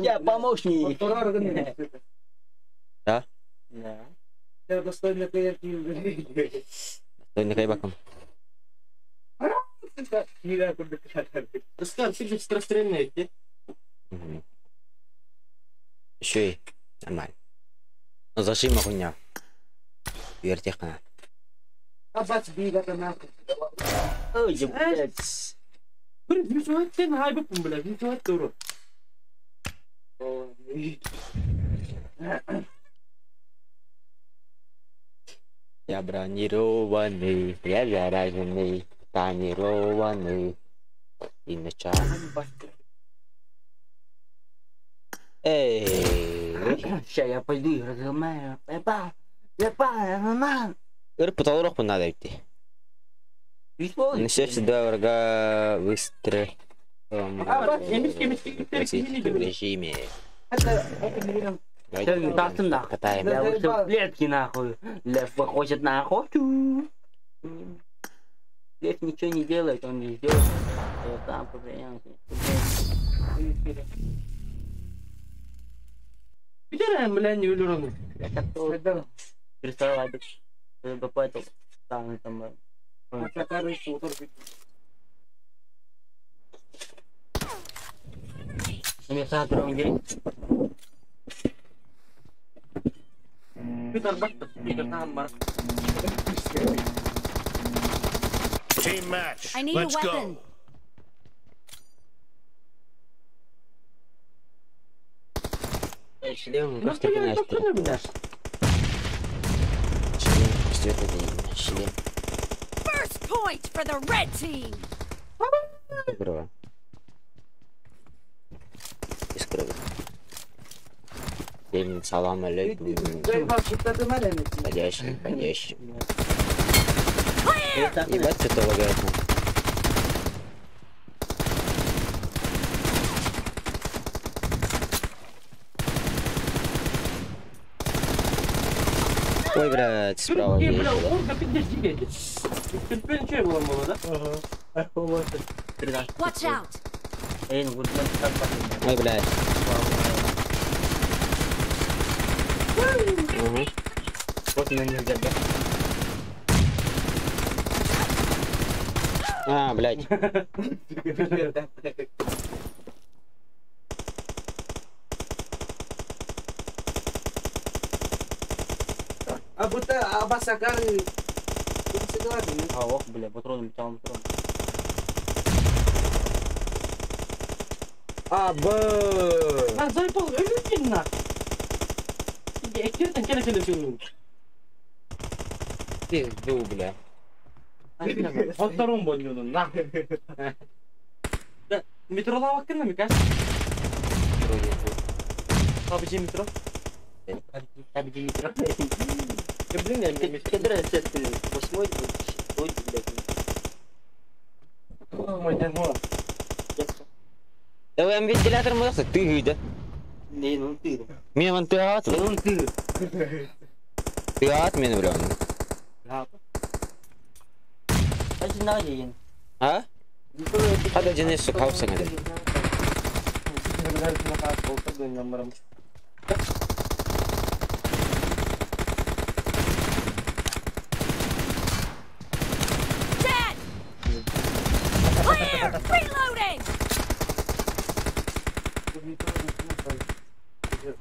Я помощник. Да? Да. Достойный баком. Еще и нормально. Ну зажима хуйня. Вертихна. Ой, блядь. Я бронированный, я заряженный, тонированный. И начало. Эй! Сейчас я пойду и разломаю. Эпа! Эпа! Мама! Ыр надо идти. Несешь два врага быстро. В режиме. Катаем. Я вышел в клетки нахуй. Лев выходит на охоту. Лев ничего не делает, он не ждет. Я сам попринял. Я как-то перестал там там. Team match. I need Let's a weapon. go. Шлем, шлем. First point for the red team. Здорово. Искры. Салам алейкум. Ходящий, ходящий. Ебать, что-то лагает. Ой, блядь, справа. Watch out. Ой, блядь. Угу. Вот на них да. А, блядь. А будто Абасакар. А, ох, бля, патроны летал, патрон. А, б. Пизду, бля. Метро. Метро. Восьмой, шестой, блядь. Давай вентилятор мылся, ты да? Не, ну ты. Меня вон ты ат. Ну ты. Ты ат меня, бля. А? Hadi Денис, сука, Dead. Clear.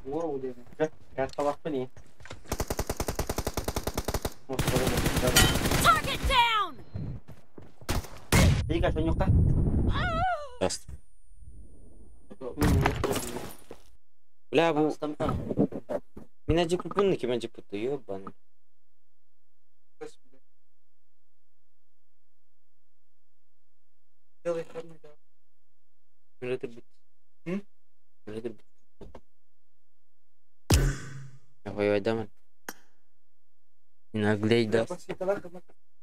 Reloading. Target down. Бля, бу... Меня дикупунники, меня дикупу, ёбаный. Наглей, да.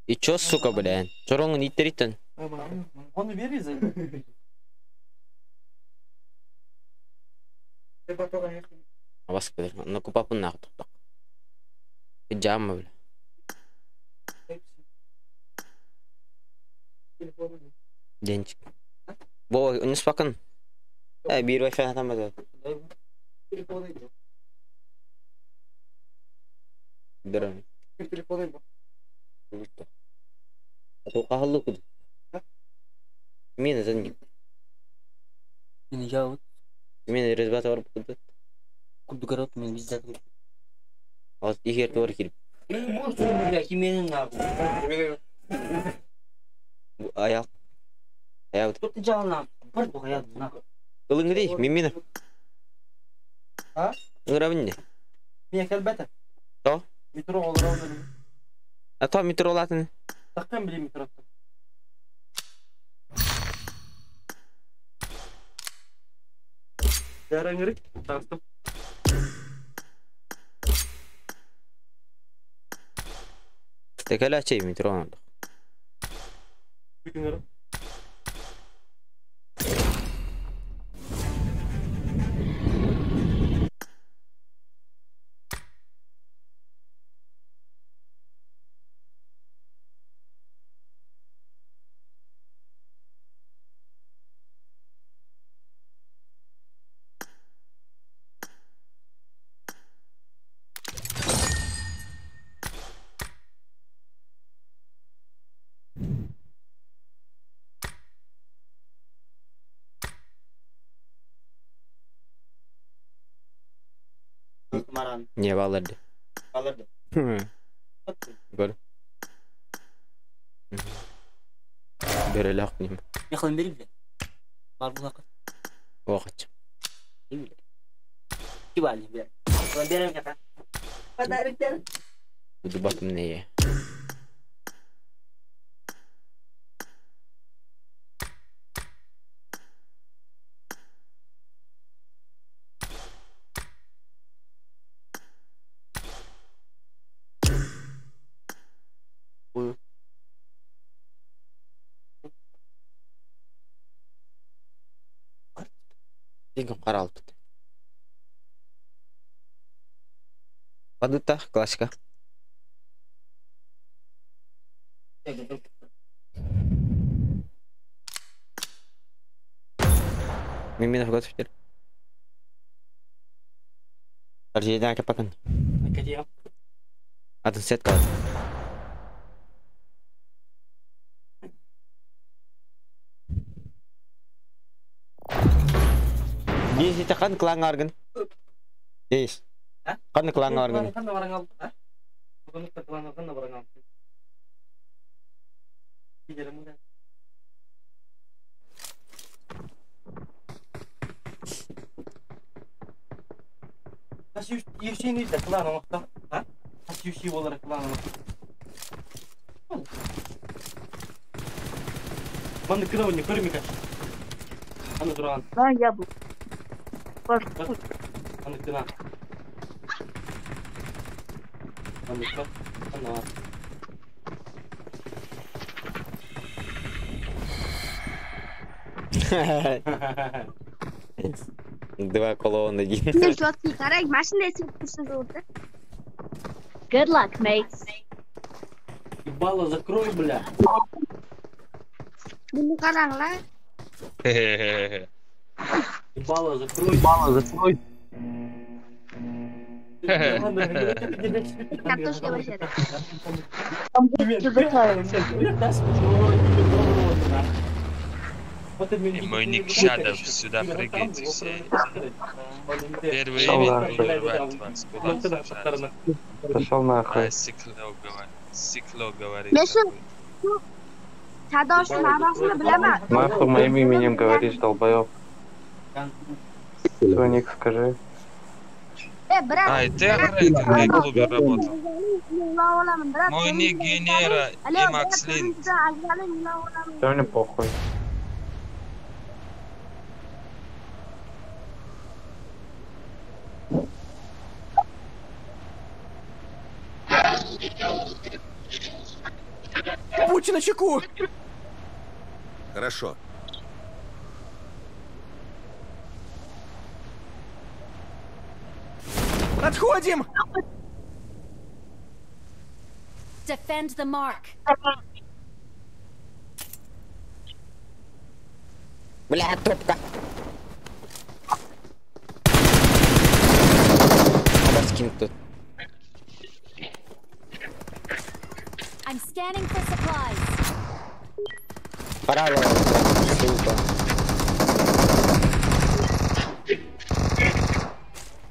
И чё, сука, блядь? Чорон не тритон. Он вырезает. Бас кэлэр. Ну купапын нахтык. Жамма, бля. Денчик. Бо, үнүс бакын. Бир Wi-Fi атамады. Дрон. Атуқахаллы куду. Мен за ним. Мени жабыт. Мен резбат бар куду. Курдук мен виза. Аз ихер тор кирип. Кименин нахуй. Аяк. Аяк. Тут жал нахуй. Бір бұғая нахуй. Ылыңгы мимина. А? Ыңырабын не? Мен келбете. То? Метро олар. А то метро олатын. Таққан біле метро. Яраңырык, тастым. Текеле чей метро. Бүтүнөрү. Не баларды. Баларды. Gör. Бөрөлөк нем. Мехлен берип. Бар булак. Оqыч. Кибали бер. Берем яка. Подарок. Буду батым нее. Деньги қаралып. Падута, классика. Миминов готов теперь. Подожди, капакан. Кадия. Атын сетка. Десите қан клан аргын. Дес. Қан клан аргын. Қанда баран алды? А? Бүгін клан қанда баран алды? Gidelim buradan. Taşı yükseğini de kullanmamakta. Ha? Taşı yükseği olarak kullanmamakta. Манны кына не көрмей Аны турган. Да, я был. Аны кына. Аны кына. Два колонны. Ну что, qarang, mana shunday tursa zo'rda. Good luck, mates. Ебало закрой, бля. Buni qaranglar. Ебало закрой. Ебало закрой. Kartoshka bashara. И мой ник Шадов, сюда прыгайте все. Первый имя буду рвать вас, куда сажать. Пошел нахуй. А, Сикло говорит. Сикло говорит. Men shu Sadoshni ma'nosini bilaman. Нахуй моим именем говоришь, долбоёб. Свой ник скажи. E, брат. А, и ты охранник, в клубе работал. Yig'lab olaman, брат. Мой ник Генера и Макс Линд. Да мне похуй. Будьте начеку! Хорошо. Отходим! Defend the mark. Бля, топка. Абаскин тут. I'm scanning for supplies. Пора, сука.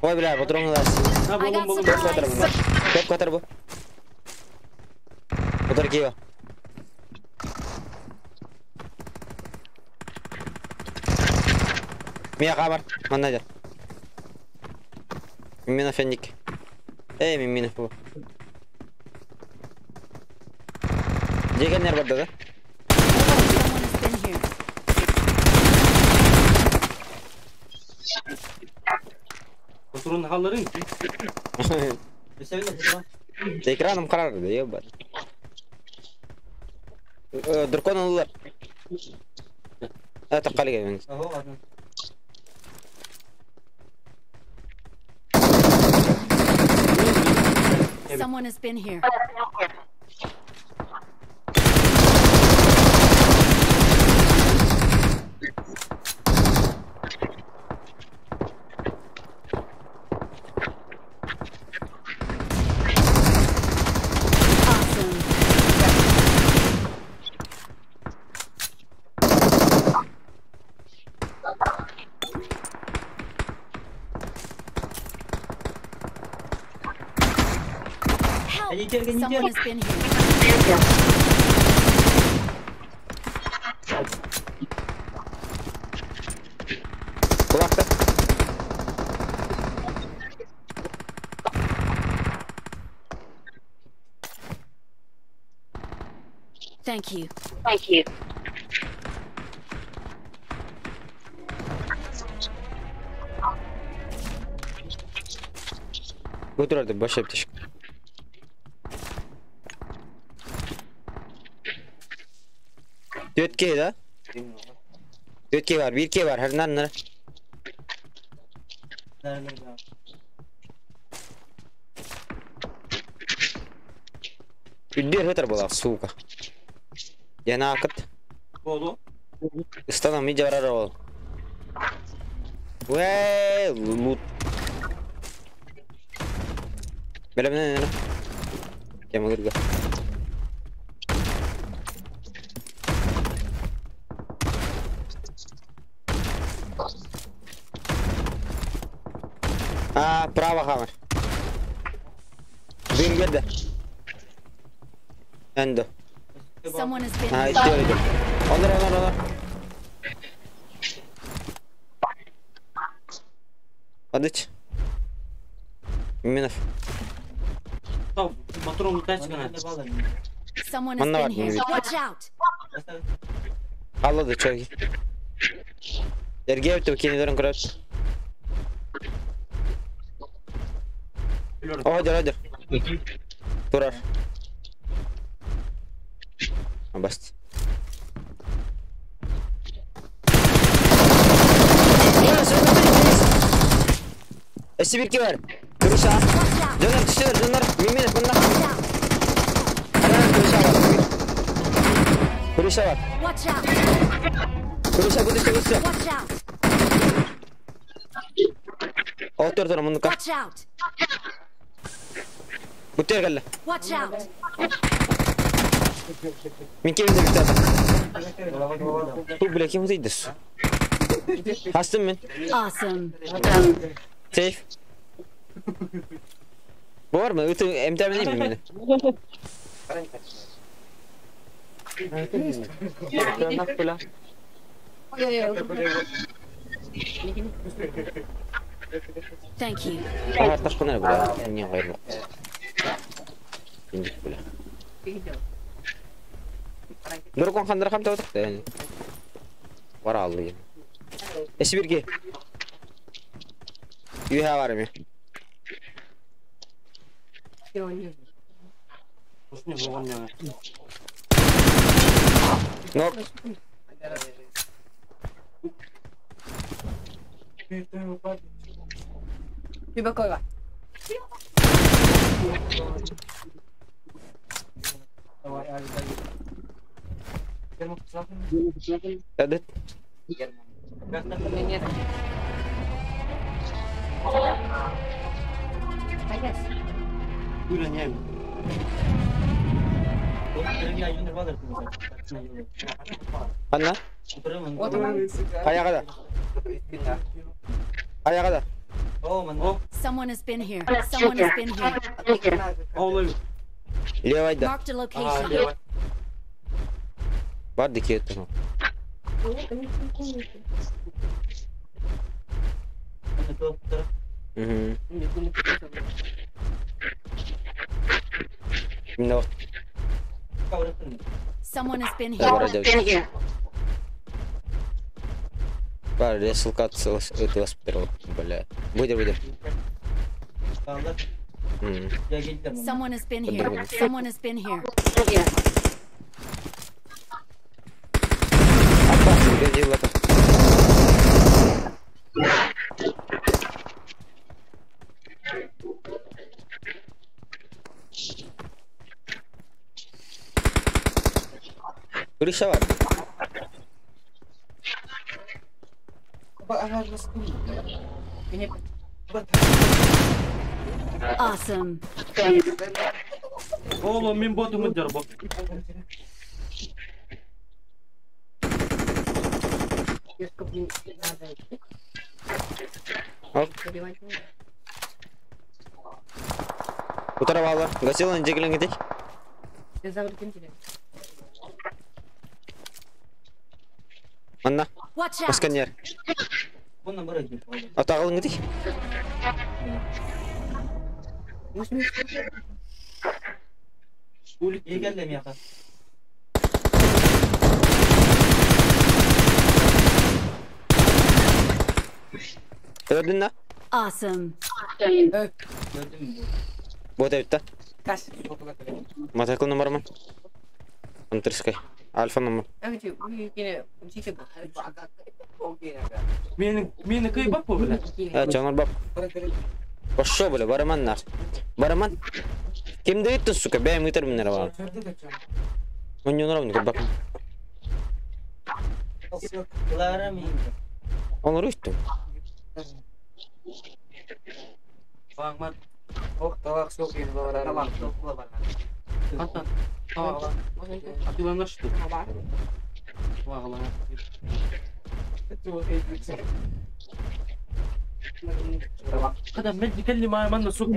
Ой, бля, патрон даст. I got supplies. Топ катар бу. Удар киева. Мия камер, манна. Мина фенник. Эй, мина бу. Дегенер бар да? Oturun halların ki. Экраном карар да, ебать. Дракон алылар. Это калига мен. Someone has been here. Awesome. Help! Someone has been here. Kulakta. Thank you. Thank you. Götürerdi baş yaptı. Dört K da. 4K var, 1K var. Her nan. Bir метр была, сука. Я на акт. Станом иди рарол. Вэй, лут. Бля, Я могу. А, право хаммер. Дым geldi. Endo. Someone has been Ha, here. işte öyle. Onlar onlar onlar. Hadi iç. Minef. Tamam, patron lütfen çıkın. Someone has Manna been var here. mı? Watch out! Aldı çok iyi. Ergeğe bitti bu kendilerin kurar. Hadi hadi. Durar. Bastı. S1 var. Duruşa. Döner düşüyor döner. Mimine bunlar. Hemen duruşa var. Duruşa var. Duruşa bu düştü düştü. Otur dur bunu kal. Butter gel. Watch out. Min kim de bitti adam. Bu bile kim değildir. Hastım ben. Awesome. Safe. Bu var mı? Öte MTM değil mi beni? Thank you. Artık bunu buraya. Niye gayrı? İndik bile. Dur kon kandır kam tawdak da yani. Var aldı yine. S1 Yuha var mı? Nok. Evet. Нет. Анна? Аяғада. Аяғада. Someone has been here. Someone has been here. Левайда. Marked a location. Бар дикет. Угу. No. Someone has been Да, here. Бар, ресылка это воспитывал, бля. Выйди, выйди. Someone has been here. Someone has been here. Опасно, где это? Крыша бар. Awesome. Oğlum min botumu dur bak. Утара бала. Гасилан жегілен кетек. Анна. Watch out. Масканер. Атағылын кетек. Gördün la. Awesome. Вот это. Мотоцикл номер ман. Антерской. Альфа номер. Мени кый бап бля. Чонор бап. Пошел, бля, бараман нах. Бараман. Ким дает ты, сука, бля, мы термин рвал. Он не нравится, бап. Он рысь там. هذا مد كلمة ما من سوق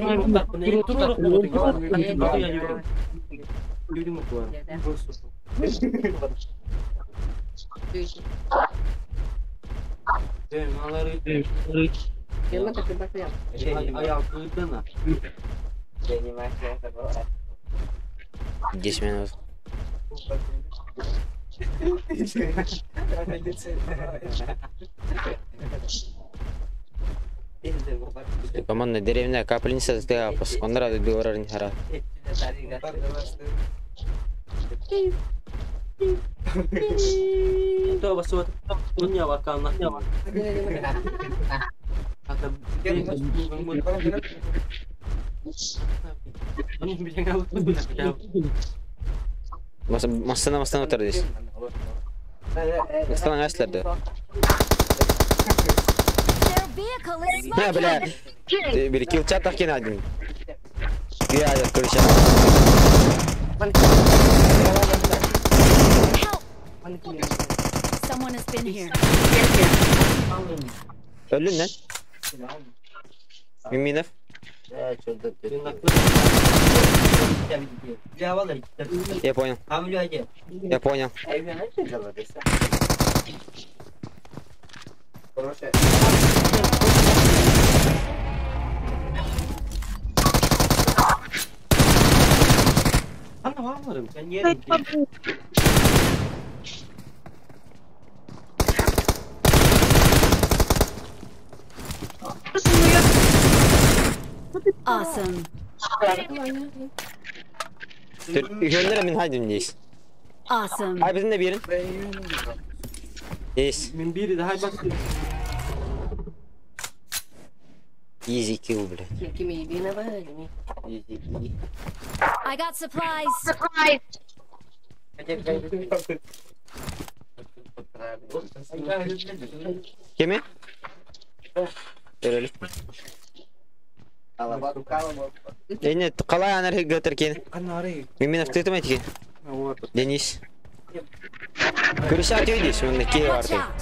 Десять минут. Команда деревня капельница ты он рад белорар не гора. Масына масына отыр здесь. Масына асларды. На, бля. Ты бери килчат так один. Я я короче. Someone has been here. Öldün lan. Minov. Я понял. Я понял. Awesome. Gönderin min haydi здесь. Awesome. Ay bizim de bir yerin. Yes. Easy kill, блядь. I got supplies. Kimi? Verelim. Нет, қалай анар гатыркен. Мен автытым айткен. Денис. Көрісе атөйдес, мұнда кей Watch барды. out!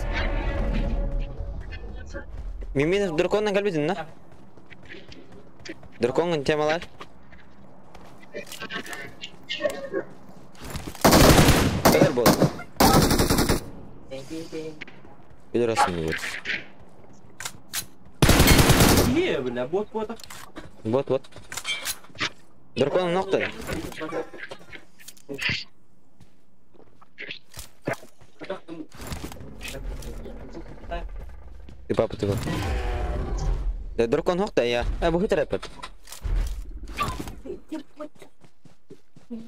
Мен драконнан кәлбедім, на? Драконның темалар. Қадар болды? Пидорасы не будет. Не, бля, бот бот. Вот, вот. Дракон нокта. Ты папа, ты папа. Да, дракон нокта, я. А, бу хитер опять.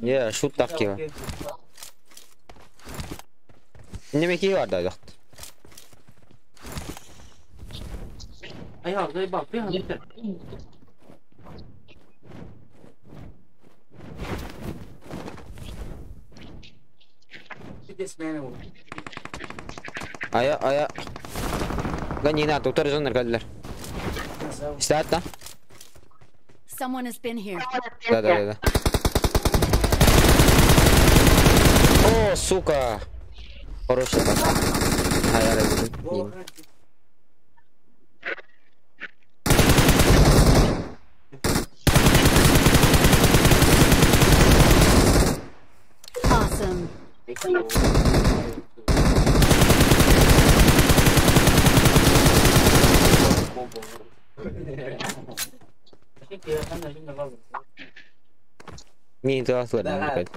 Я шут так его. Неме ки бар да, дохт. Ай, заебал, ты битер. Ая, ая. Ганина, доктор Зонер geldiler. İstihad lan. Someone has been here. Да, да, да, да. О, сука. Хороший пас. Hayal ettim. Awesome. Мин тыласылар.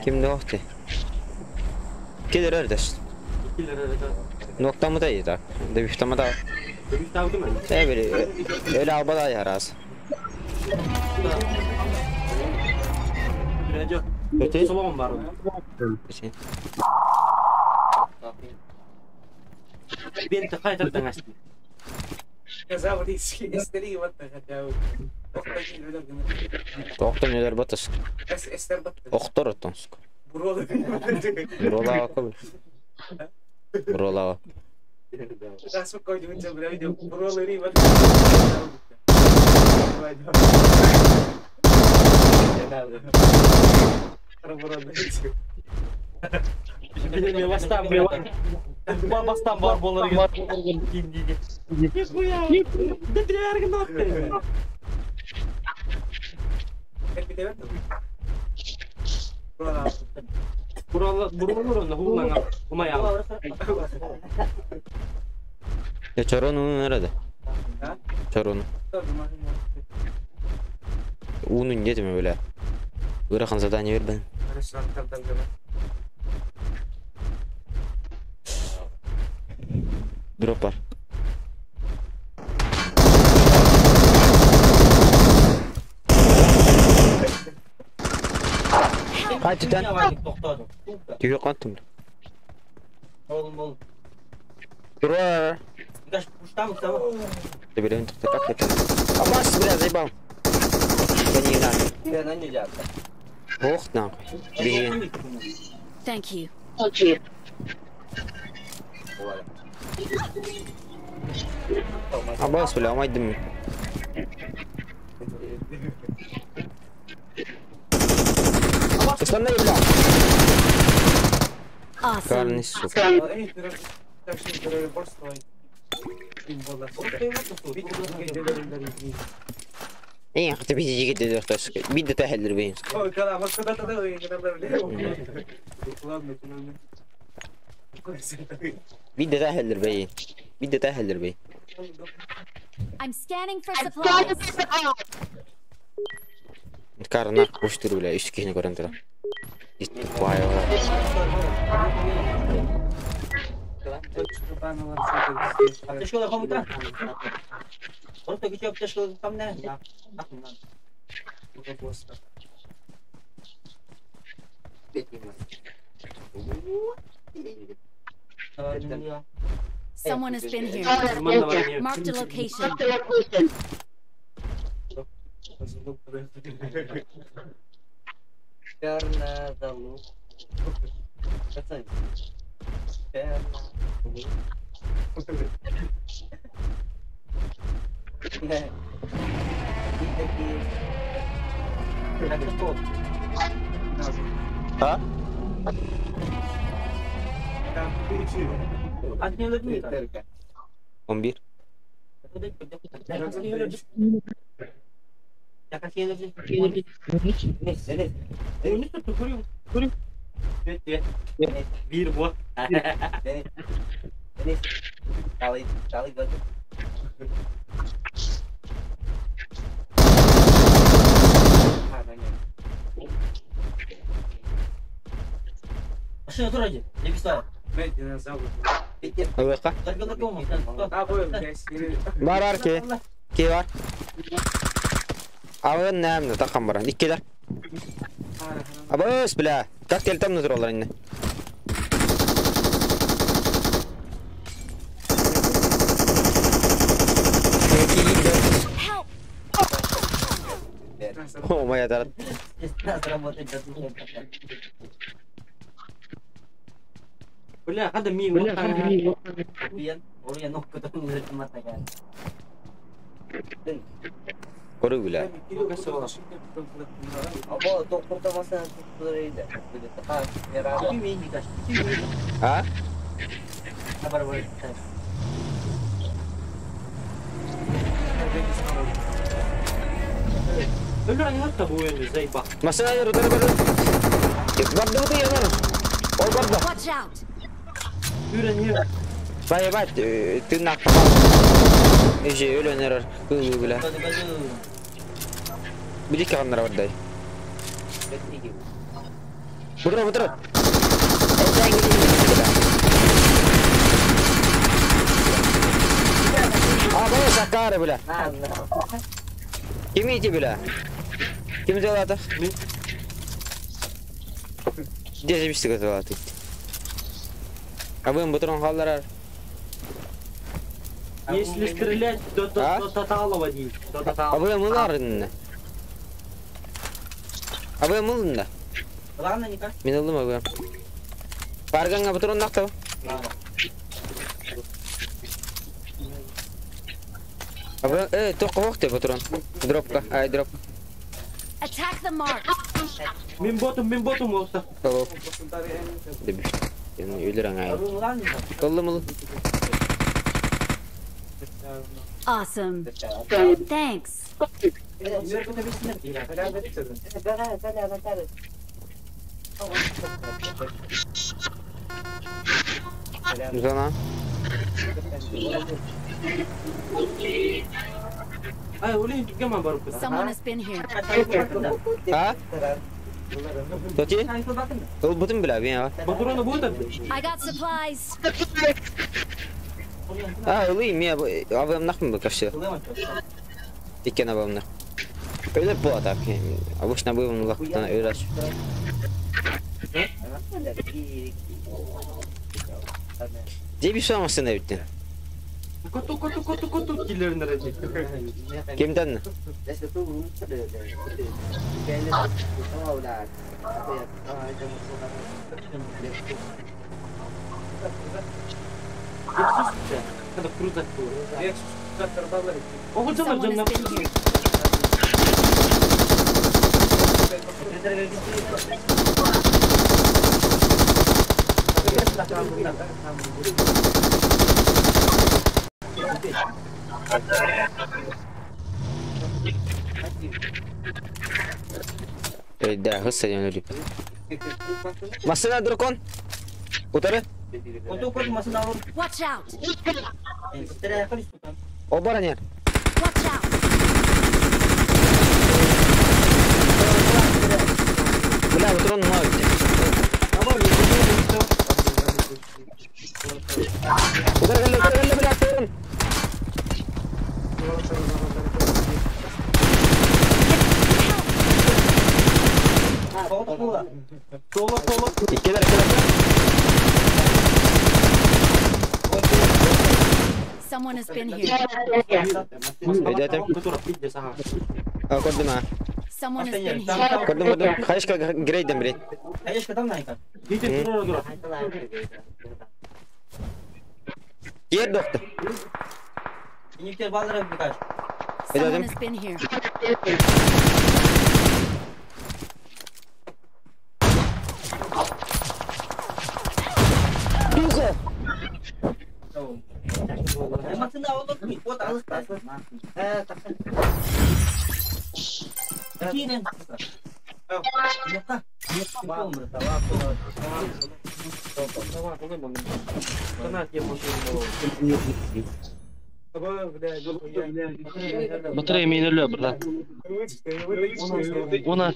Kim ne oldu? Gelir öyle. Nokta mı da iyi da. De bir da. Evet, öyle alba da yaraz. Öte? Тоқтан нелер батыс. Оқтор оттон сука. Бролава кабыл. Бролава. Бастан бар болар. Нихуя! Да бля, Ya Çaro'nun nerede? Çaro'nun. Unun dedim öyle. Bırakın zadание ver ben. Drop var. Kaç tane? Tüyü kattım. Oğlum oğlum. Dur. Ты берем так как это? Абас, бля, заебал. Да не надо. Ох, нахуй. Беги. Thank you. Абас, бля, мать дым. Останови, бля. Awesome. Карный, сука. Эх, ты биди жигит бидde тәһелдер бейин. Бидde тәһелдер бейин. Бидde тәһелдер бейин. I'm scanning for supplies. Карна куштыр бля, үч кишини көрөн тура. Тупая. Someone has been here. Marked a location. А? 11. Ылыка. Бар бар ки. Ки бар. Авын нәмді таққан баран. Иккелер. Абыс, бля. Как телтам нұтыр олар инне. Help! О, моя тарат. Бля, хада ми. Бля, хада ми. Көрі, бля. А? Машина йөрү, бары бары. Барды бу янар. Ол барды. Watch out! Бай бай, тынак. Эже өлөнөр кылы бля. Биди каннар бардай. Бутура, бутура. А, бу сакары бля. Ким ити бля? Ким делата? Где же бистик делата? А вы бутурон халлар. Если стрелять, то А? до тотала один. До А тотала. вы мыларынна. А вы мылында. Мен алдым абы. Барганга бутурон нактау. Абы, тоқ вакыт бутурон. Дропка, ай дроп. Attack the mark! Мен ботум, мен ботум болса. Алло. Дебиш. Мен өлөр аңай. Ыллым ыл. Awesome. Thanks. Зона. Ай, улин түгеман барып кет. Someone has been here. А? Тоти? Ыл бутун бля, мен а. Батурона будет атты. I got supplies. А, ылый, мен абым нахмын бу кашты. Иккен абым нах. Өлөр бу так. Обычно абым лактан өлөр. Деби самасы не битти. Коту, коту, коту, коту киллерин ради. Кимден? Someone has been here. Да, хысса ден өлүп. Машина дракон. Утары. Watch out! О баранер. Watch out! Бля, утрон мой. Утары галла, утары галла, бля, утрон. Иккилер, иккилер. Someone has been here. Өйдөөтүм. Көрдүм а. Someone has been here. Көрдүм, көрдүм. Хаешка грейден билет. Киэр доқты. Someone Өйдөөтүм. has been here. Дуга! Батарея минерлі, брат. Она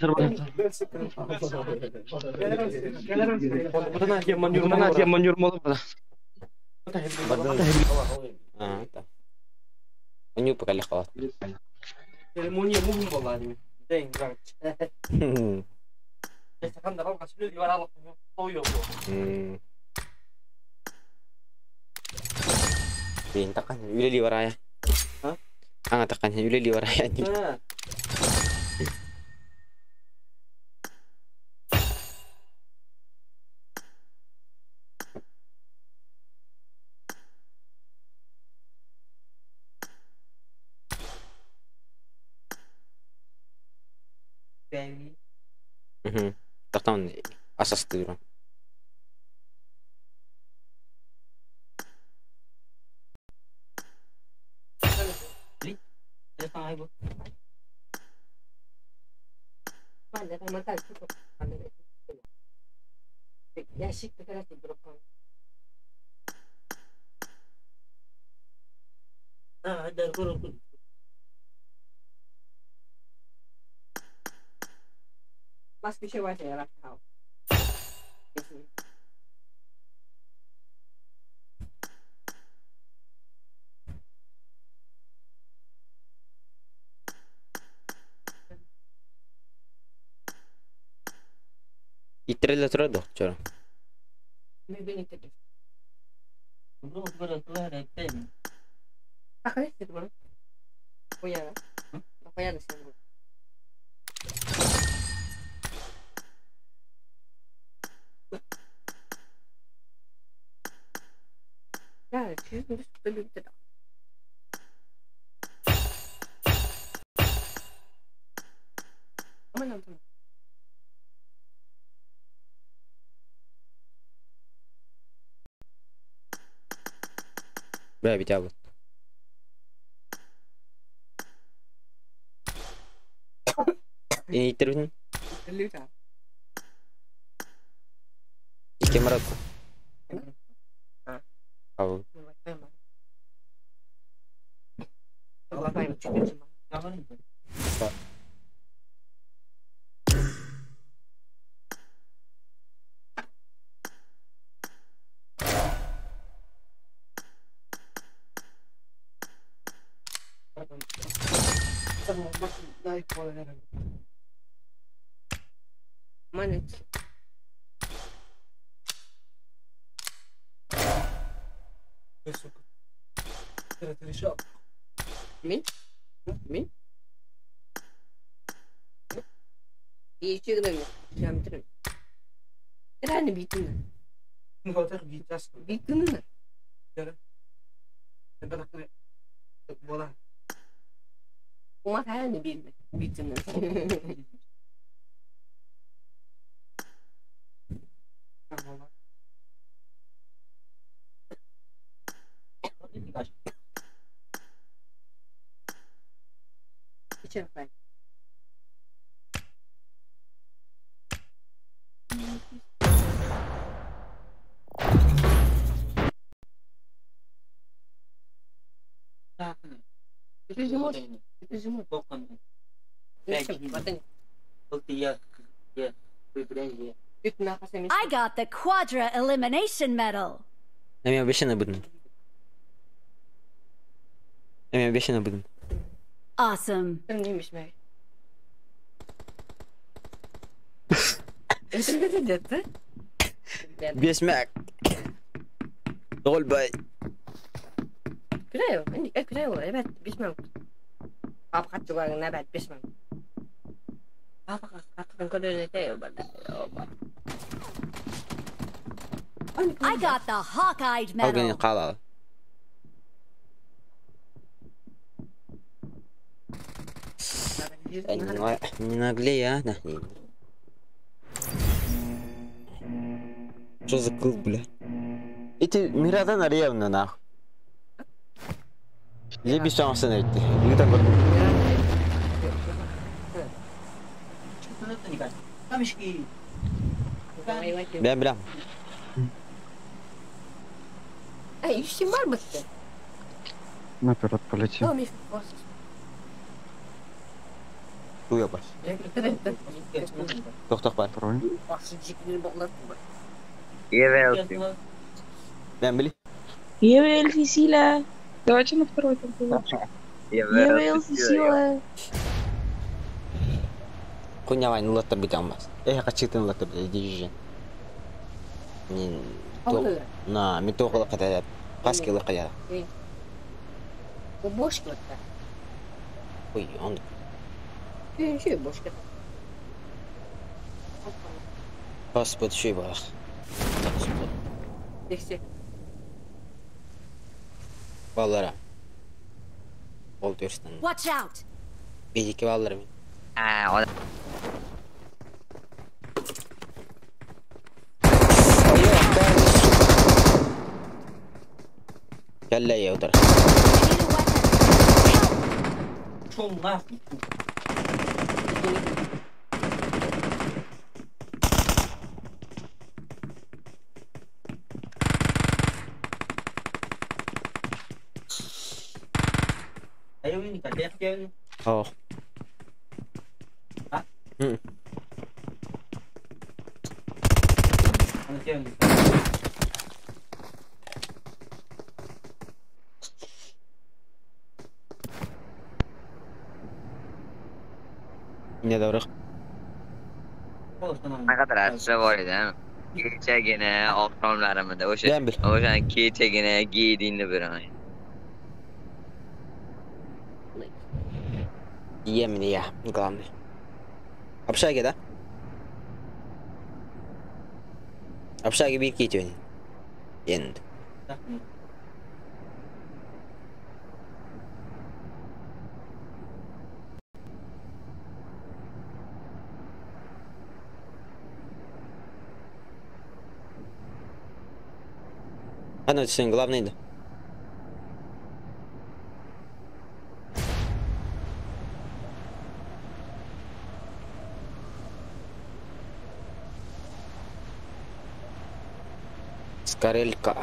Оню пока легко. Бин такан үлели барая. Аңа такан үлели барая. Тахтан асастырым. Иттереле турар да, чора. Бля, битябы. Иттербин. Икки марат. Ау. I got the Quadra Elimination Medal. Эми обещано будем. Эми обещано будем. Awesome. بيسمعك. غول باي. I got the hawk-eyed Halkan medal. qaadada. Не наглей, а, нахуй. Что за клуб, бля? Эти Мирадан ревно, нахуй. Леби шансы найти. Ну там Бля, бля. Наперед полетим. Туя баш. Тохтох бар. Второй. Ben били. Евелфисила. Давайте на второй там лучше. Евелфисила. Куня вайн латта бит алмас. Эх, качытын латта бит дижен. Нин. На, ми тоқылы қата. Паскилы қая. Ой, он. Паспорт шүй бар. Баллара. Ол төрстен. Watch out! Бейдеке баллар мен. Кәллә я утыр. I need a weapon. Шел нахуй. О. Не добрых. Qanaqadir archa bor edi, kechagina oqshomlarimida o'sha Ben bil. o'shani kechagina giydingni beraman. Ем не я, главное. Общаги, да? Общаги bir кетөйін. Енді. Ана сен главный да. Скорелька.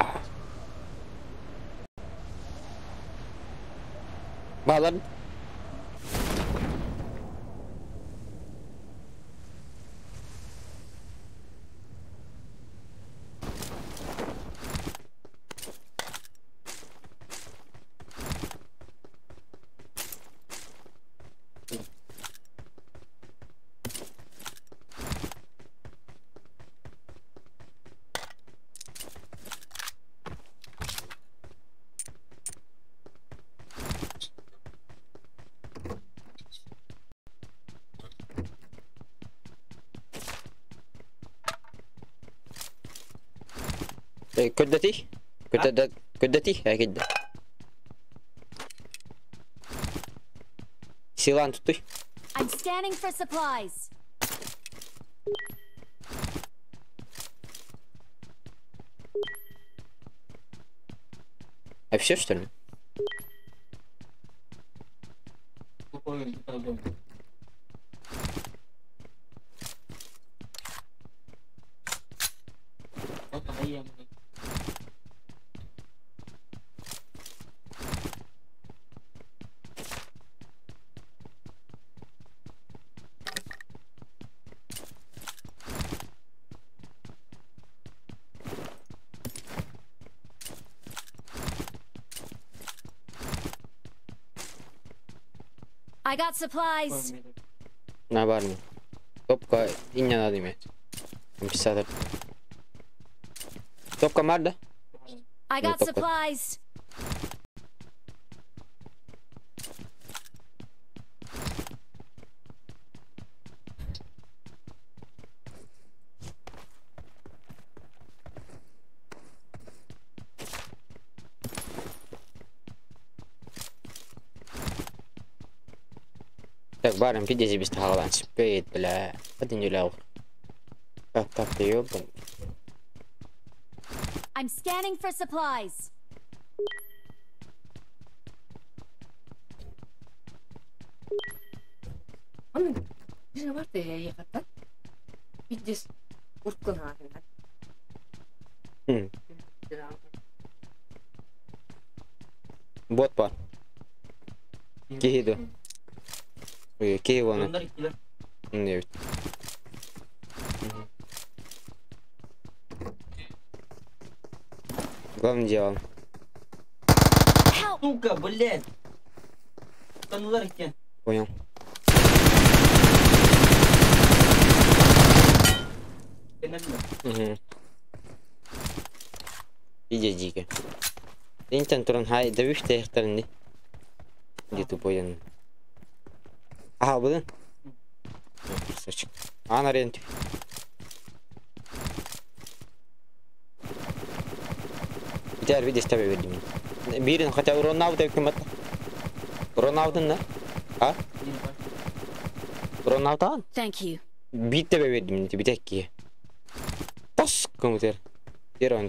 Балан. كدتي كدت كدتي هاي كده Силан тут. I'm scanning for supplies. А все что ли? I got supplies. На барме. Топка и не надо иметь. Компенсатор. Топка бар да? I got Топка. supplies. Так, барым, пиздец, без тагалан. Спит, бля. Один юлял. Так, так, ты ёбан. I'm scanning for supplies. Бот бар. Киһи Ой, киһи вон. Onlar ikkiler. Не. Главное дело. Help! Сука, блядь. Tanılar iken. Понял. Kenarında. Угу. Иди дико. Интен туран хай давиш техтарни. Где тупой он? Ага, блин. Красавчик. А, на ренте. Битер видишь тебе видим. Бирин хотя урон аут ким Урон аутын да? А? Урон аутан? Thank you. Бит тебе видим, тебе такие. Тас компьютер. Терон.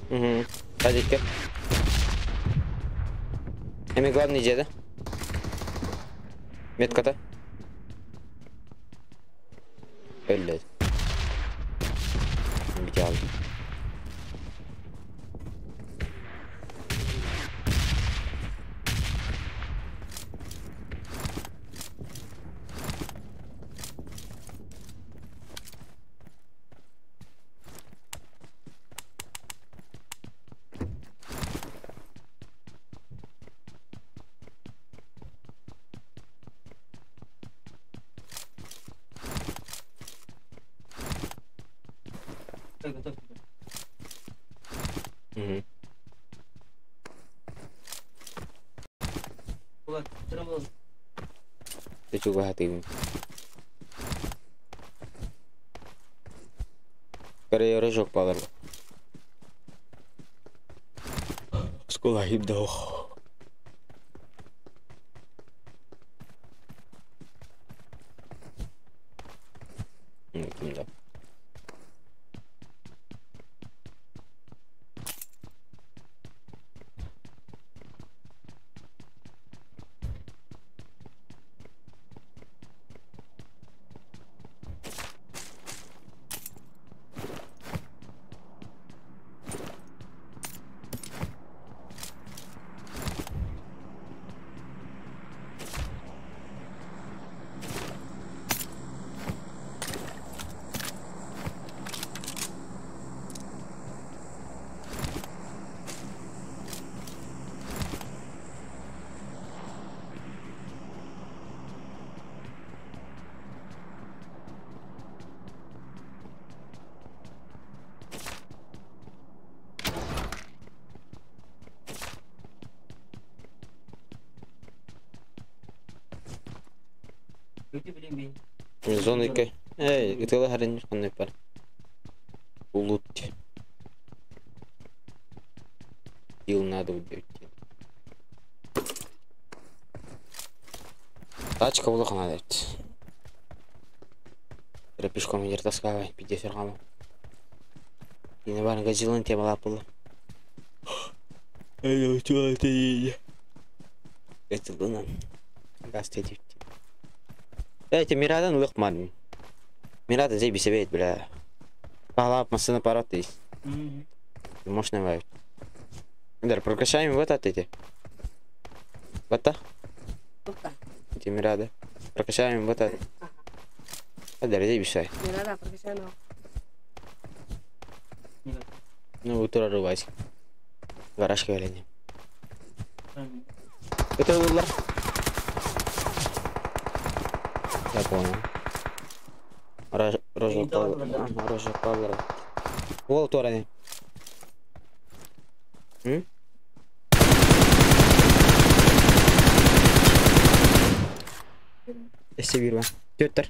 Угу. Hadi Эми главный деді. Метката. Өлледі. Бите алдым. Угу. Ты чего ты? Скорее рыжок балар. Скола хибдох. Да. Зона 2. Эй, ытыла харин ханны бар. Улут. Ил надо убить. Тачка улахан надо. Пешком идет таскавай, 50 грамм. И на баран газилын тема лапала. Эй, что это едет? Это луна. Газ тетит. Эти Мирадан лыхман. Мирада зей бисебет, бля. Палап машина аппарат есть. Мощный вайп. Да, прокачаем вот от эти. Бата. Тимирада. Прокачаем вот это. Подожди, бешай. Ну, утро рубайся. Гаражка веление. Это было. Я понял. Рожа Павла. Рожа Павла. Вол тураны. М? Эссе Тёттер.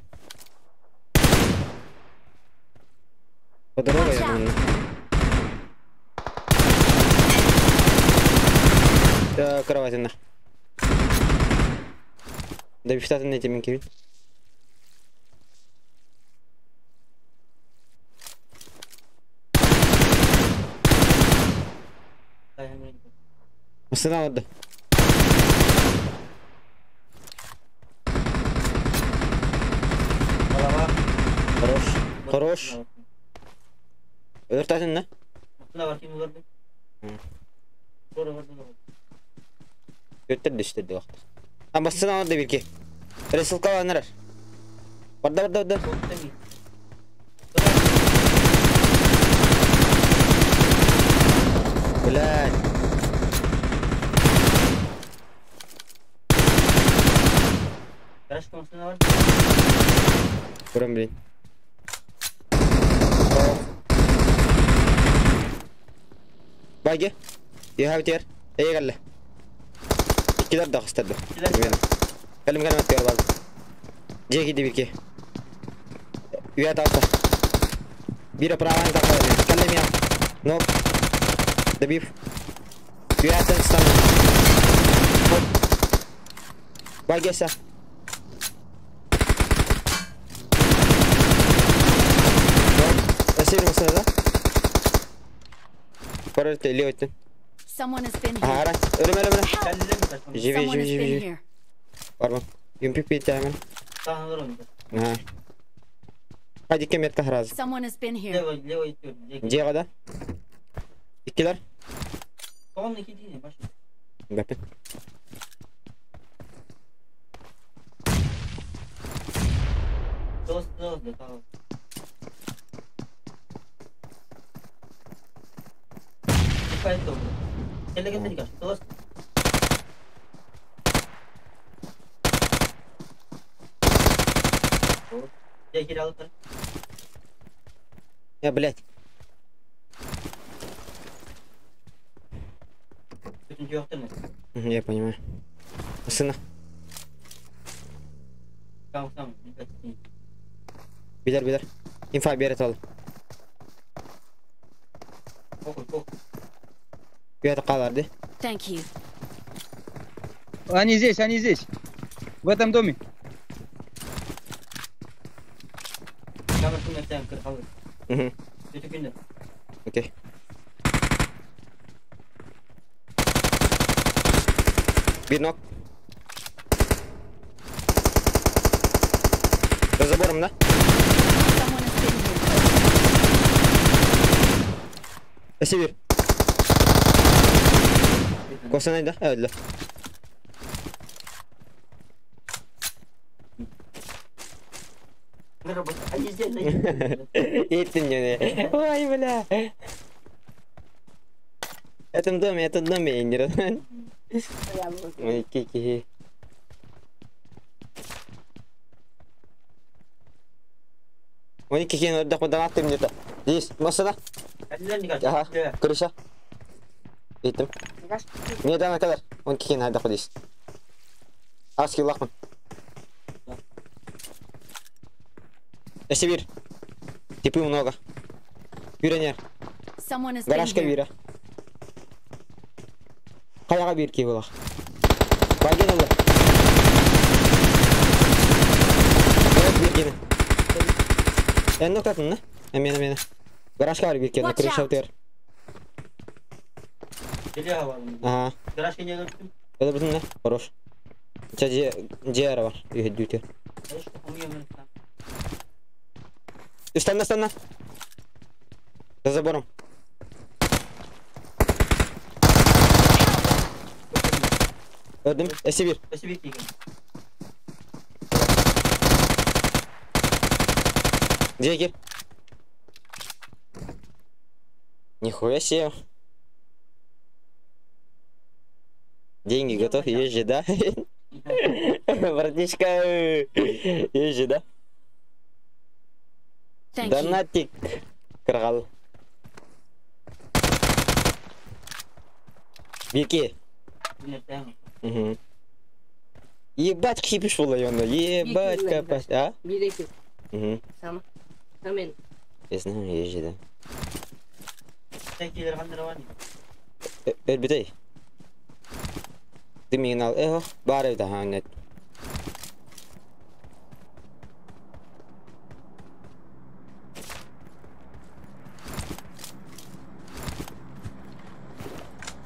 По дороге я думаю. Кровать на. Да бифтатын не темен кебин. Masına oldu. Хорош. Хорош. Өртәсін не? Өрттер düştü вақт. А басына алды бірке. Ресылка аланыр. Барда барда барда. Блядь. Көрем, блин. Байге. You have it here. Ey galle. İkiler de kıstırdı. Kelim kelim atıyor bazı. C gidi bir ki. Üye alta. Bir pravan takar. Kelim ya. No. The beef. Üye atan stand. Bayge sen. Esir masada. Paralel левый. Someone has been here. Ага, ölüm ölüm ölüm. Живи живи живи живи. Pardon. Yumpik bitti hemen. Ha. Hadi kim yetti haraz. Someone has been here. G kadar. İkiler. Bakın. Я, блядь. Я понимаю. Сына. Biler biler. İnfa bir yere al. Bir yere kalardı. Thank you. Они здесь, они здесь. В этом доме. Угу. Окей. Bir knock. За забором, да? Сибирь. Kosanay da öldü. Ettin gene. Vay бля. Этом доме индир. Ой, кики. Ой, кики, ну да куда ты мне-то? Здесь, машина. Ага, крыша. Этим. Не дам kadar. 12 nerede kodis. Aski lakman. Если Типы много. Юренер. Гаражка вира. Каяга бир ки булах. Байген алды. Evet bir gene. En noktasın ne? Emene mene. Гаражка var bir kere. Крыша өтер. Ага. Это бүтүн не? Хорош. Ча же var. Үйдүтер. Стань, стань. За забором. Öldüm. S1. S1 Где? Нихуя себе. Деньги готов, езжи, да? Братишка, езжи, да? Донатик. Крал. Вики. Угу. Ебать, кипиш было, ебать, копать, а? Угу. Я знаю, езжи, да. Элбитей. Ты меня эл, бары да ханет.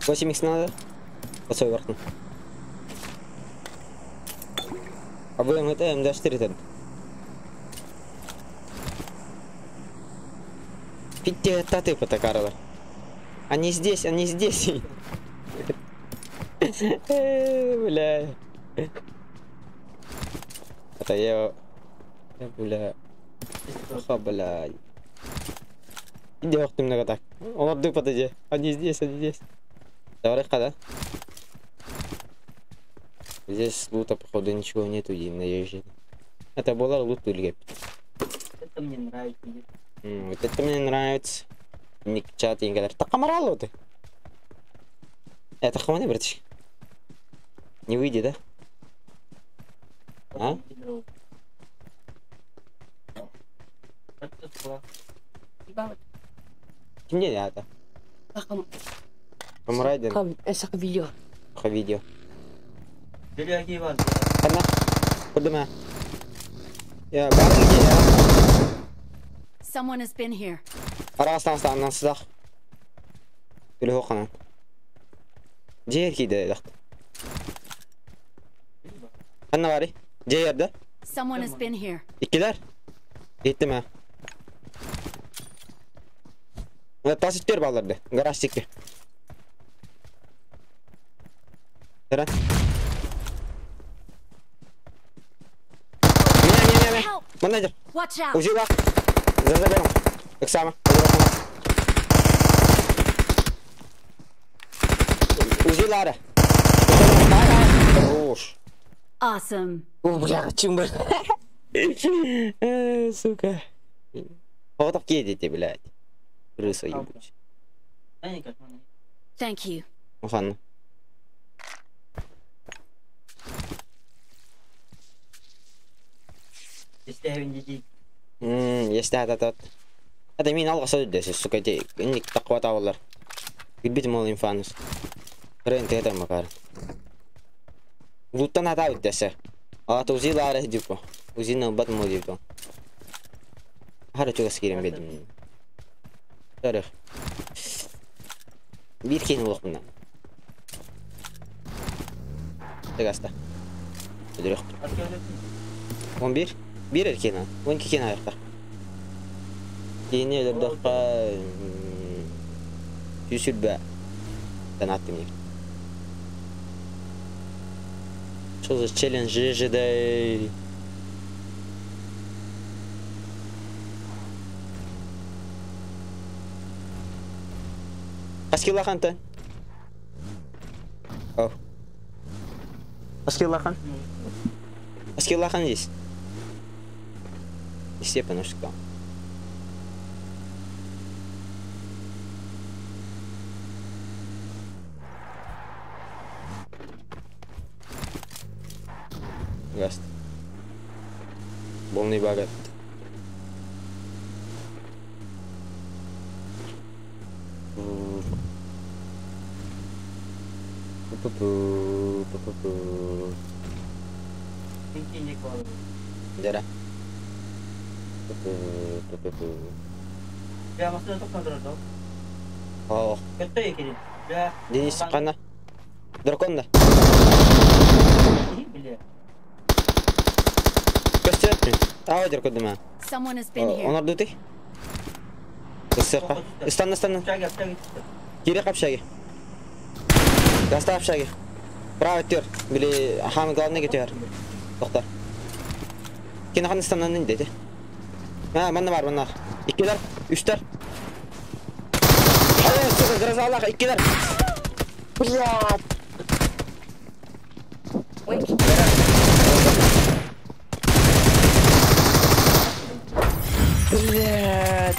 8х надо. Посой верхну. А вы МТ МД4 там. Пите таты потакарла. Они здесь, они здесь. Бля. Это я... Бля. Ха, бля. Иди, ох ты много так. Он отдых подойди. Они здесь, они здесь. Давай, да? Здесь лута, походу, ничего нету, и наезжает. Это была лут или Это мне нравится. Вот это мне нравится. Ник чат и говорит, так аморал ты. Это хвани, братишка. Не выйди, да? А? Не это. Помрайден. Видео. Видео. Она. Куда Я Someone has been here. Арастан сдах. Или хохана. Джер киде дах. Анна вари. Джер да? Someone has been here. Иккилер. Еттим. Тас иттер балларды. Гараж тикки. Тара. Не. Менеджер. Ужила. За забором. Так само. Узилара. Хорош. Awesome. О, бля, чумба. Сука. Вот так едете, блядь. Крыса ебучая. Thank you. Ладно. Есть да. Это мин алға сөйдесі, сука, инник тақуат авалар. Гүлбит мол инфанус. Рен тета макар. Луттан ата үттесі. Ата узила ары дипо. Узина бат мол дипо. Хара чуга скирем бедим. Тарих. Bir кейін олық бұндан. Тегаста. Өдірек. 11. Bir erkeğin 12 кейін аяқта. Кейіне өлірдіққа Жүсүрбә. Донаттым не. Что за челлендж ЖЖД? Аскилахан-то? О. Аскилахан? Аскилахан здесь. Все, потому что. Гаст. Полный багат. Дера. О. Денис қана. Дракон да. Көстер. Ау, дракон дема. Онар дуты. Ысықа. Ыстанна, ыстанна. Кире қапшаги. Гаста қапшаги. Правый төр. Били самый главный кетер. Доктор. Кини ханныстаннан деди. Ha, манна бар, манна. Иккилэр, үстэр. Ай, сука, грозалах, иккилэр. Блядь. Блядь.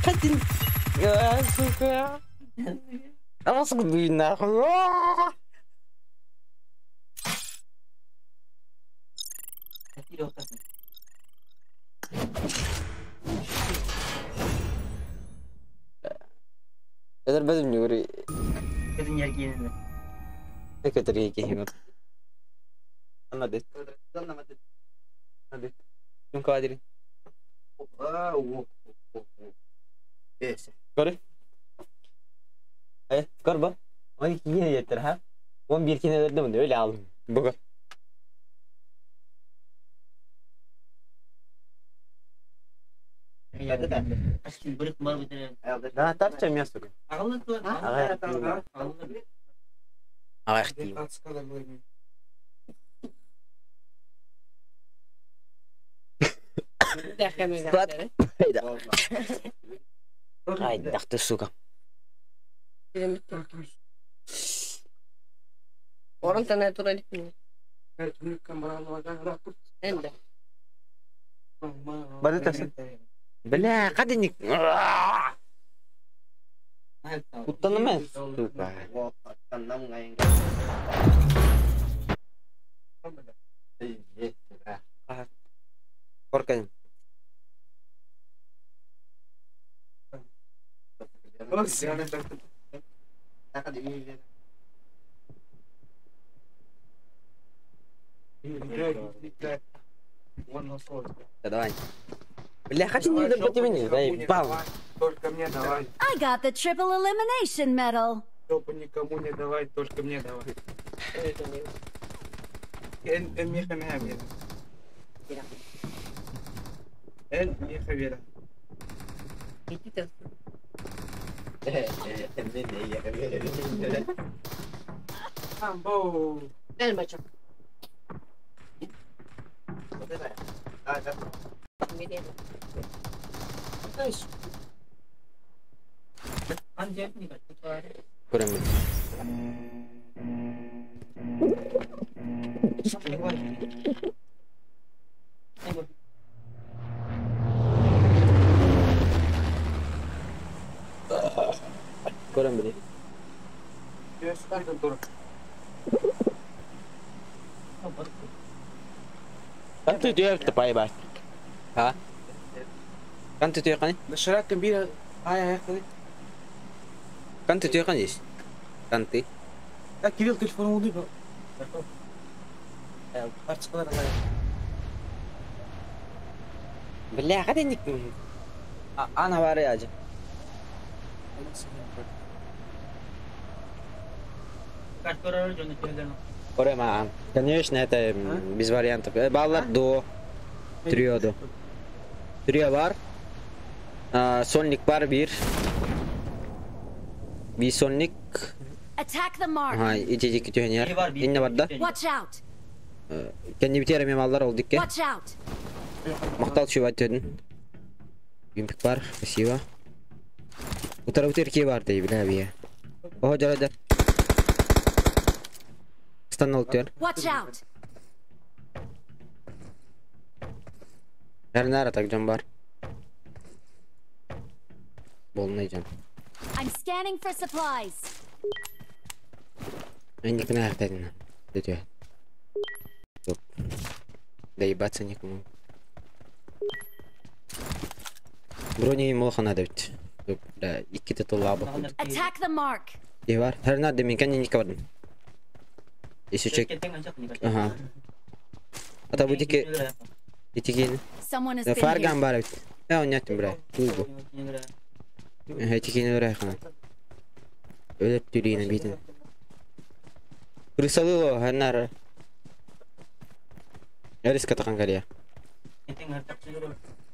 Один. А, сука. А вас нахуй. Эдер бедим нүгүри. Кедин yergini. Экөтөр кихи. Анна дет. Анна дет. Юм кадри. Көрү. Э, көр бу. 12 yine yeter ha. 11 kine verdim de öyle aldım. Bu. Да, тарча мясо. Ага. Ай, дах ты, сука. Бля, кадыник. Куттанама, сука. Коркан. Да, давай. Бля, хочу не добить меня, дай, бам. Только мне давай. I got the triple elimination medal. Чтобы никому не давай, только мне давай. Көрөмүн. Көрөм били. Канты түйөптө пайбай. Ha? Канты түйөканы? Канты түйөканы здесь? Канты. Кирилл телефон улды. Бля, кадыник. Ана бар я же. Конечно, это без вариантов. Баллар до трио. Трио бар. Сольник бар бир. Bir сольник. Ага, ити күтүһүнер. Инне бар да. Watch out. Кенни битер эми маллар ол дикке. Watch out. Мактал чуба төдүн. Юмпик бар, спасибо. Утара утер ки бар дейби бля бия. Ого жара. Станал төр. Watch out. Эрнара так жан бар. Болнай жан. I'm scanning for supplies. Энди кына артадын. Дөтө. Да ебаться никому. Брони молхана да бит. Да, икки тылла бу. Attack the mark. Е бар. Херна де мен кәне ника бардым. Еще чек. Ага. Ата бу дике итиген. Someone has been here. Фарган бар бит. Э, онятым бра. Туй бу. Этикени өрәхана. Өлөп түрейін битін. Крысалыло, ханнар. Эрис катақан калия.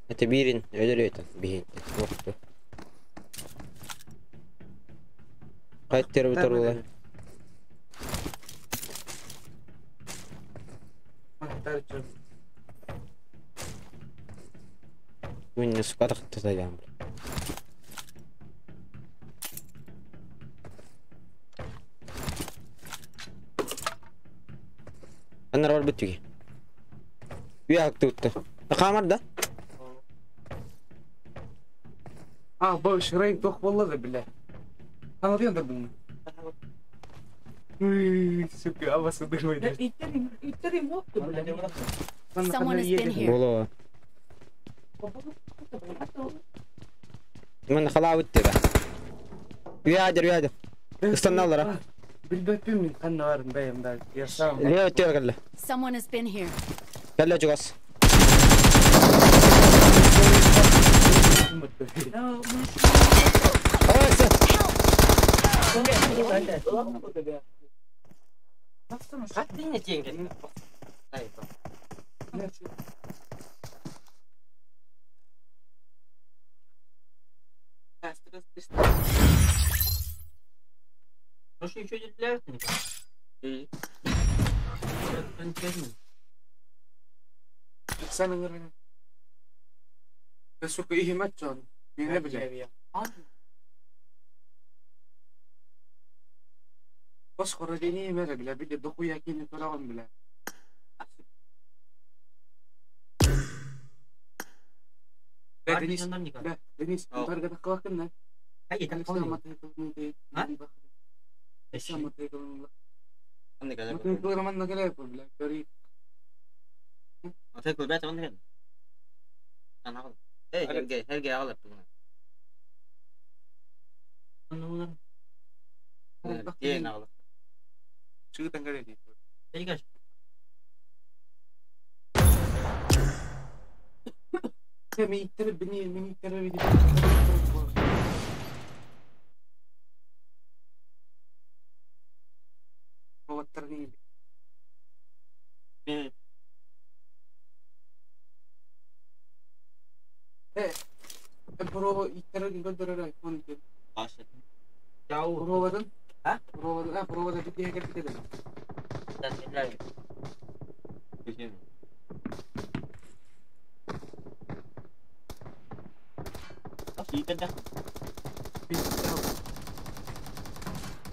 Это бирин, өлөр өтін, бихин. Қайт теріп тұрула. Меня сука так туда. Ana rol bitti. Bir tuttu. Kamar da. А, бош, рейн тох боллады бля. Anladın da bunu. Uy, сука, авасы дырмайды. İtlerim yoktu bile. Someone has been here. Bolo. من خلاص bitti da. Uyadır uyadır. Istannalara. Bilbepim min kanna varım beyim ben. Yasam. Liye ötüyor gelle. Someone has been here. Gelle cugas. Ну что еще делают? Sen сука ihmet can. Ne bileyim. Başka dini mere bile bir de dokuya kini turağım bile. Deniz, Deniz, targada kalkın ne? Hayır, Ha?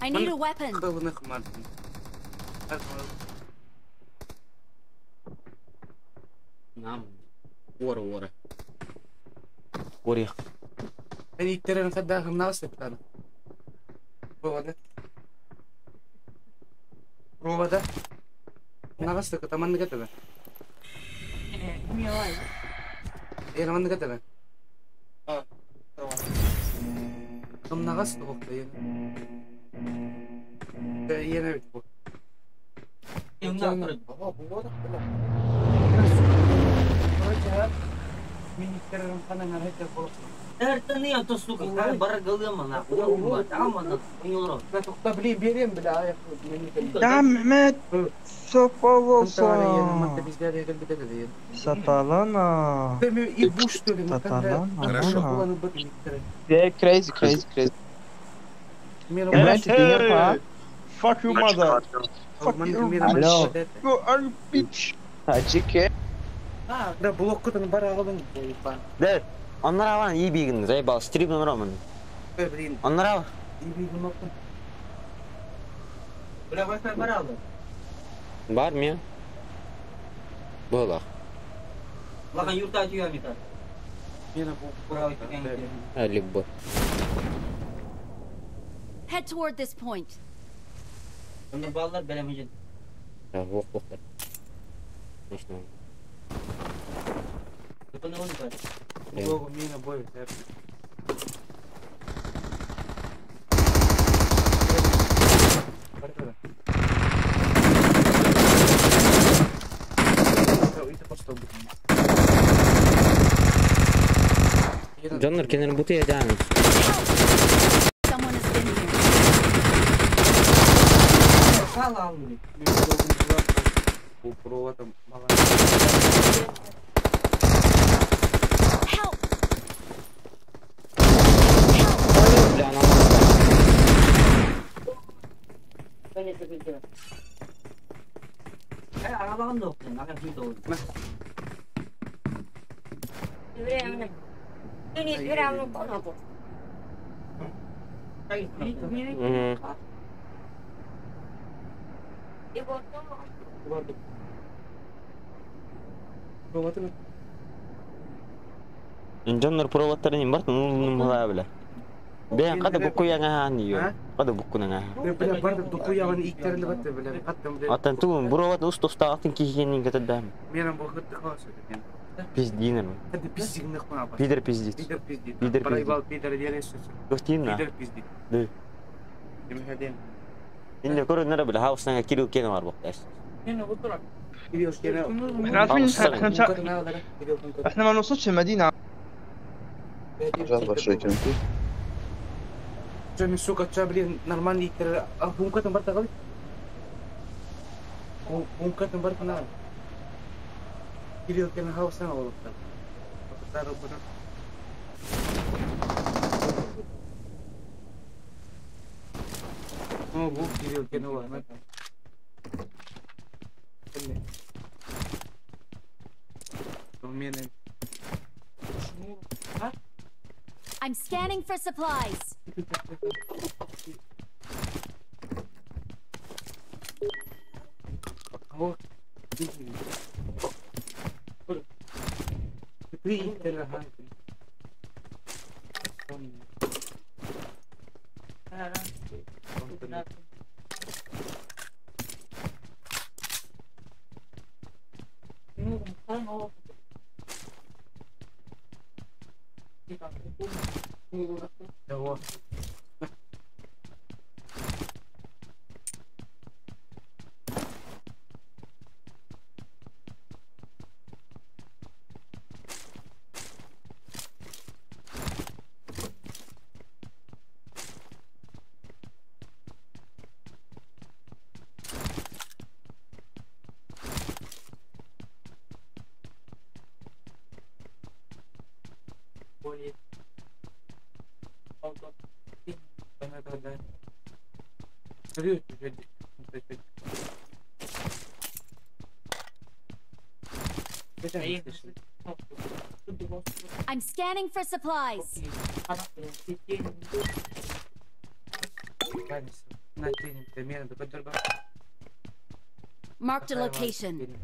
I need a weapon. نعم. ورا ورا. وريا. أنا ترى نخدها ناس أنا. Provada. Provada. Navas tamanni kataba. Manni kataba. Navas Yine bu. يا عم حماد Саталана. Саталана. Yeah, crazy, crazy, crazy. Fuck you, mother. Fuck you. Alo. You are bitch. Tacik. Da blok kutunun bara alın. Evet. Onlar alan iyi bilginiz. Ey bal strip numara mı? Onlar al. İyi bilgin olsun. Bula Wi-Fi var aldı. Var mı ya? Bu bak. Bakın yurt açıyor miktar. Yine bu Hadi bu. Head toward this point. Bunu ballar belemeyecek. Ya bok bok. İşte. Bu mina boy. Canlar kendini butu yiyeceğim. Bu prova Дьоннор проводтарын барт нуллум бile. Бэйэн када буккуяңа хаан диyor. Када буккунаҥа. Бля, барды духуягын иктерли батты, бля, каттым, бля. Аттан туун провод ус тостаатын кихигенин катадам. Менен бу хытты хасы. Пиздинер. Это пиздигнах мына. Пидор пиздит. Пидор пиздит. Пидор пиздит. Проебал пидор делаешь. Тохтин Пидор пиздит. Да. Демхаден. Инде көрүнөр бile хауснаҥа кирил кене бар бокта. احنا عارفين احنا مش احنا ما نوصلش المدينة. Че, сука, че, блин, нормальный иктер. А бункатын бар тагы? Бункатын бар тагы. Кирилл кене хауснаҥа болуптар. Ну, бу Кирилл кене бар. I'm scanning for supplies. I'm scanning for supplies. Marked a location.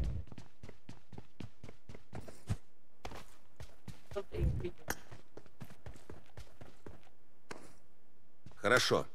Хорошо.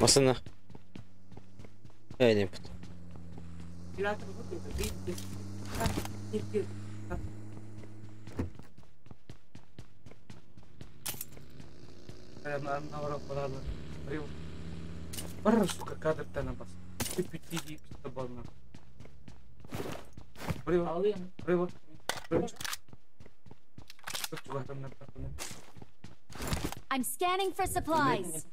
Masına. Evet input. Сука, кадр бас. I'm scanning for supplies.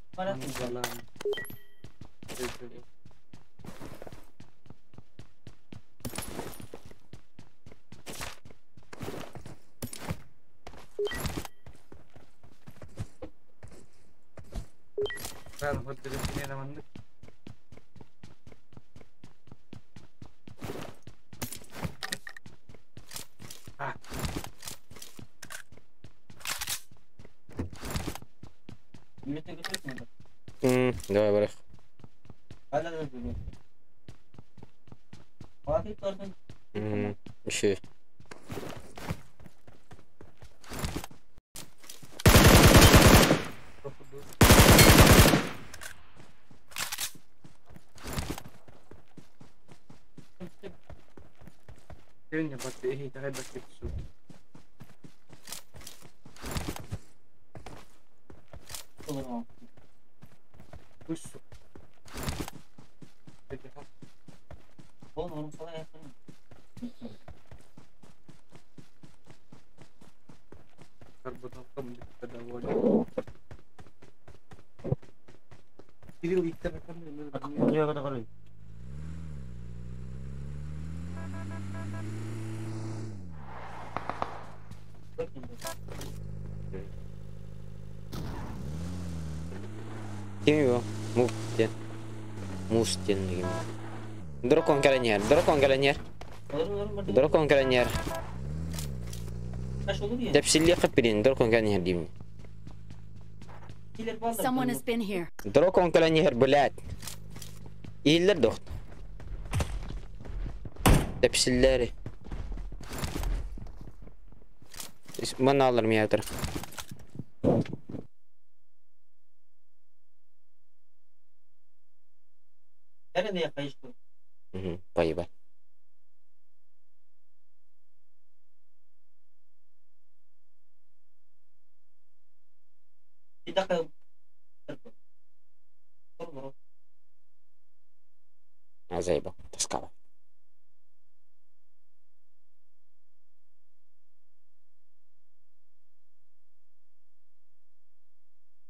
Давай, барах. Еще. Ким его? Мук диэн. Муус диэн ким. Дракон кэлэн иһэр, дракон кэлэн иһэр. Дракон кэлэн иһэр. Тэпсиллиэххэ билин, дракон кэлэн иһэр диибин. Someone has been here. Дракон кэлэн иһэр, блядь. Иһиллэр дохт. Тэпсиллээри. Манаалар миятыр. Поебать. А, заебал. Тоскала.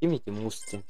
Ким эти мусти?